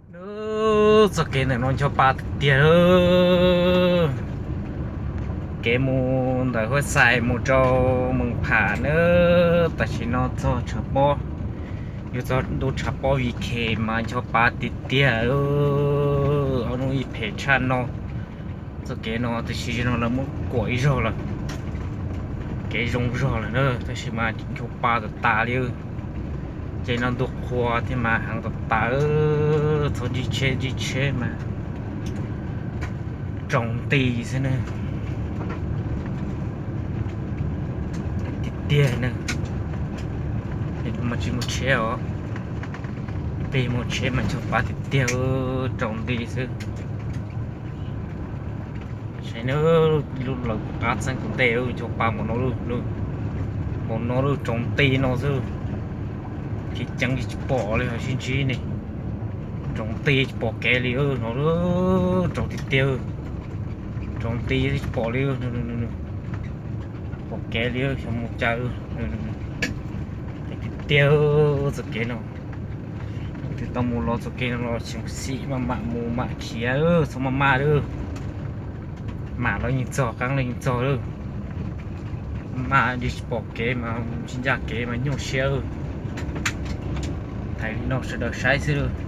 Nub, txoj kev ntawm no ncho pa tiag tiag. Kev mus ntawm Huab Xais mus rau Mees Pham na, tam sim no txog tshav pob, yuav txog ntu tshav pob Vim Khes mas ncho pa tiag tiag. Ob hnub ib phem tshaj no. Txoj kev no tam sim no lawv muab kuam ib zaug lawm, kev zoo zog lawm na, tab sis mas ncho pa tas tas li. Ces no ntu qhua thiab mas heev tas tas, txhob ntsib tsheb, ntsib tsheb mas tsaus nti xwb na. Tiag tiag na, mas tsis muaj tsheb os, peb muaj tsheb mas ncho pa tiag tiag, tsaus nti xwb. Saib na, lub lawv kuv qab txeeb kuv ntej, ncho pa npaum no, npaum no tsaus nti no xwb. Kev ceev tsis pom li, ho sib ntsib ne, tsaus nti tsis pom kev li no, tsaus tiag tiag, tsaus nti tsis pom li, pom kev li xyov mus cas. Tiag tiag, txoj kev no, leej twg tau mus los txoj kev no los xyov xim maj mam mus mam khiav, txhob maj maj lawm. Mam los yeej txog, qeeb los yeej txog lawm. Maj li tsis pom kev mas tsis ncaj kev mas nyuaj siab. Thaij li no sawv daws saib xwb.